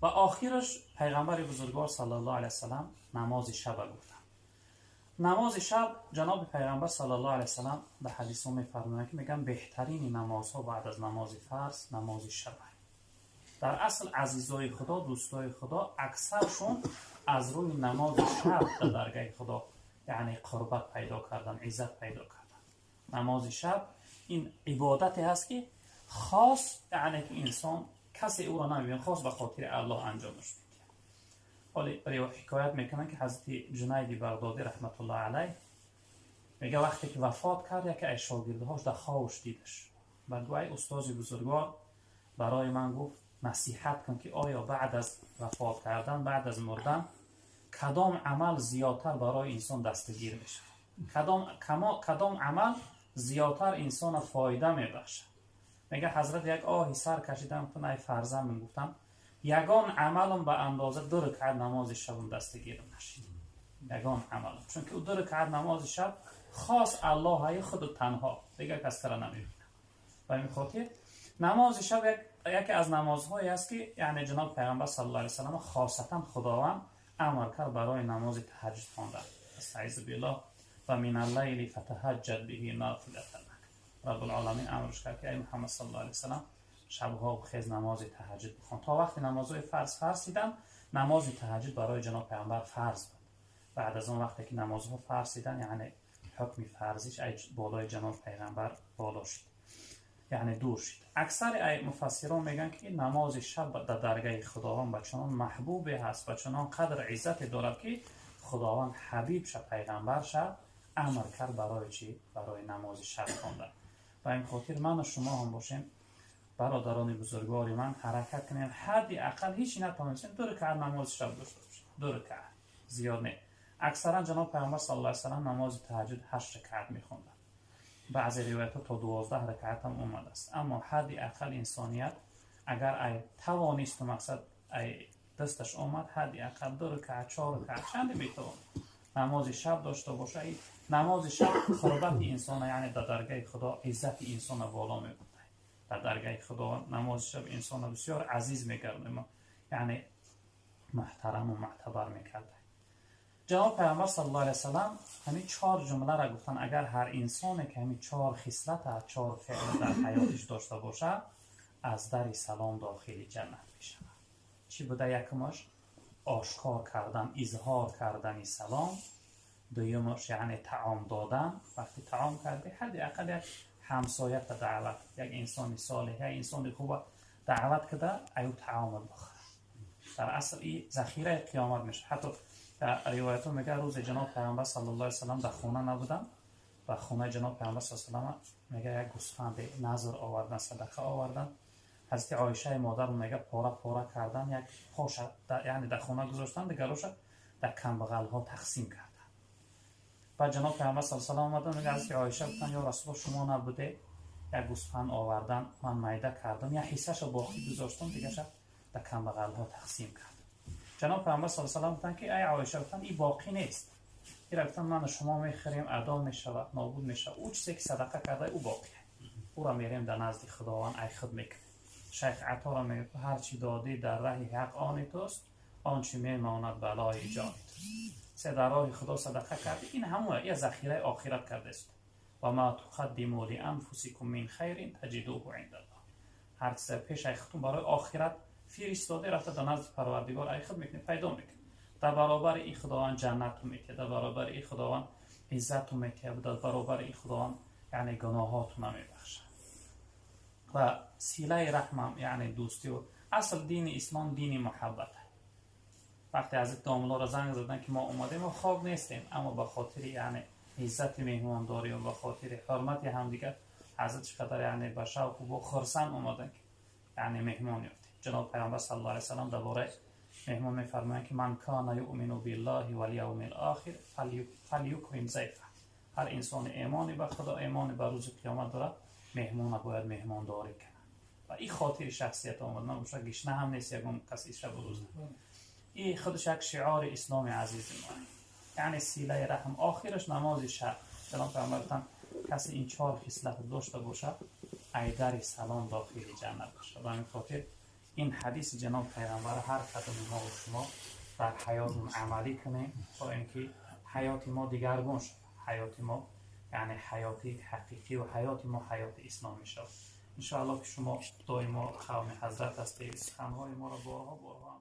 و آخرش پیغمبر بزرگوار صلی الله علیه وسلم نماز شب گفتن. نماز شب جناب پیغمبر صلی الله علیه وسلم در حدیث ها میفرمایند که میگن بهترین نمازها بعد از نماز فرض نماز شب. در اصل عزیزای خدا، دوستای خدا اکثرشون از روی نماز شب در درگاه خدا یعنی قربت پیدا کردن، عزت پیدا کردن. نماز شب این عبادتی هست که خاص یعنی که انسان کسی او را نمیبینه، خاص به خاطر الله انجامش میده. حالا حکایت میکنن که حضرت جنید بغدادی رحمت الله علیه میگه وقتی که وفات کرد یکی از شاگردهاش در خوابش دیدش. بعد گفت ای استاد بزرگوار، برای من گفت نصیحت کن که آیا بعد از وفات کردن، بعد از مردن کدام عمل زیادتر برای انسان دستگیر میشه، کدام عمل زیادتر انسان فایده میبخشه. میگه حضرت یک آهی سر کشیدم، گفتن ای فرزندم، گفتم یگان عملم به اندازه 2 رکعت نماز شبم دستگیر نشید، یگان عملم، چون که او 2 رکعت نماز شب خاص الله های خود تنها، دیگه کس تر نمیبینه. و این خاطر نماز شب یکی از نمازهایی است که یعنی جناب پیغمبر صلی الله علیه وسلم خاصتا خداوند امر کرد برای نماز تهجد خواندن. استعیذ بالله و من اللیل فتهجد به نافلة لک. رب العالمین امرش کرد که ای محمد صلی الله علیه وسلم، شبها بخیز نماز تهجد بخوان. تا وقتی نمازهای فرض فرض دیدن، نماز تهجد برای جناب پیغمبر فرض بود. بعد از اون وقتی که نمازها فرض دیدن، یعنی حکم فرضیش ای بالای جناب پیغمبر بالا شد، یعنی دور شد. اکثر مفسران میگن که نماز شب در درگاه خداوند به چنان محبوب هست و چنان قدر عزت دارد که خداوند حبیب شه، پیغمبر شه امر کرد برای چی؟ برای نماز شب خواندن. و این خاطر من و شما هم باشیم، برادران بزرگوار من، حرکت کنیم، حدی اقل هیچ نتونستیم 2 رکعت نماز شب داشته باشیم، 2 رکعت، زیاد نه. اکثرا جناب پیامبر صلی الله علیه و سلم نماز تهجد 8 رکعت میخوندن، بعضی روایت ها تا 12 رکعت هم اومده است. اما حدی اقل انسانیت اگر ای توانست و مقصد ای دستش اومد، حدی اقل 2 رکعت، 4 رکعت، چند میتوان نماز شب داشته باشه. ای نماز شب قربت انسان، یعنی در درگاه خدا عزت انسان بالا میبرد. در درگاه خدا نماز شب انسان بسیار عزیز میگرده، یعنی محترم و معتبر میکرده. جناب پیامبر صلی الله علیه وسلم همین چهار جمله را گفتن. اگر هر انسانی که همین چهار خصلت، چهار فعل در حیاتش داشته باشه، از در سلام داخل جنت میشود. چی بوده؟ یکمش آشکار کردن، اظهار کردن سلام. دویمش یعنی طعام دادن. وقتی طعام کردی، حداقل یک همسایت دعوت، یک انسان صالح، یک انسان خوب دعوت کده ایو طعام بخور. در اصل این ذخیره قیامت میشه. حتی در روایت میگه روز جناب پیامبر صلی الله علیه وسلم در خونه نبودم و خونه جناب پیامبر صلی الله علیه وسلم میگه یک گوسفند نذر آوردن، صدقه آوردن. حضرت عایشه مادر میگه پاره پاره کردن، یک پاش یعنی در خونه گذاشتن، دیگروش در کمبغل ها تقسیم کردن. بعد جناب پیامبر صلی الله علیه و آمدن، میگه حضرت عایشه گفتن یا رسول الله، شما نبوده، یک گوسفند آوردن، من میده کردم، یک حصه‌ش باقی گذاشتم، دیگه در کمبغل ها تقسیم کردم. جناب پیامبر صلی الله علیه و گفتن که ای عایشه، گفتن این باقی نیست. این گفتن من و شما میخریم، ادا میشود، نابود میشود. او چیزی که صدقه کرده او باقیه، او را میریم در نزد خداوند ای خود میکنیم. شیخ عطا را میگه هر چی دادی در ره حق آن توست، آنچه میماند بلای جان توست. سه در راه خدا صدقه کردی، این همون یه ذخیره آخرت کرده است. و ما تقدموا لانفسکم من خیر تجدوه عند الله. هر چیز پیش ای خودتون برای آخرت فرستاده، رفته در نزد پروردگار ای خود میکنه، پیدا میکنه. در برابر این خداوند جنت میته، در برابر این خداوند عزت میته، در برابر این خداوند یعنی گناهاتون میبخشه. و صله رحم یعنی دوستی و اصل دین اسلام دین محبت. وقتی از داملا را زنگ زدن که ما اومدیم، ما خواب نیستیم، اما به خاطر یعنی عزت مهمانداری و به خاطر حرمت همدیگر، حضرت چقدر یعنی به شوق و خرسند اومدن که یعنی مهمان یافتیم. جناب پیامبر صلی الله علیه وسلم درباره مهمان میفرمایند که من کان یؤمن بالله والیوم الاخر فلیکرم ضیفه. هر انسان ایمانی به خدا، ایمانی به روز قیامت دارد، مهمان باید مهمانداری کنه. و این خاطر شخصیت آمد نباشه، گشنه هم نیست، یگون کسی شب و روز. این خودش یک شعار اسلام عزیز ما، یعنی صله رحم. آخرش نماز شب. جناب پیامبر گفتن کسی این چهار خصلت داشته باشد، ای در سلام داخل جنت باشه. و همین خاطر Ин ҳадиси ҷаноб пайғамбар ҳар кадоми мо ва шумо дар ҳаётмон амалӣ кунем, то ин ки ҳаёти мо дигаргун шавад, ҳаёти мо яъне ҳаёти ҳақиқӣ ва ҳаёти мо ҳаёти исломӣ шавад. Иншоаллоҳ, ки шумо доимо қавми ҳазрат ҳастед, суханҳои моро борҳо борҳо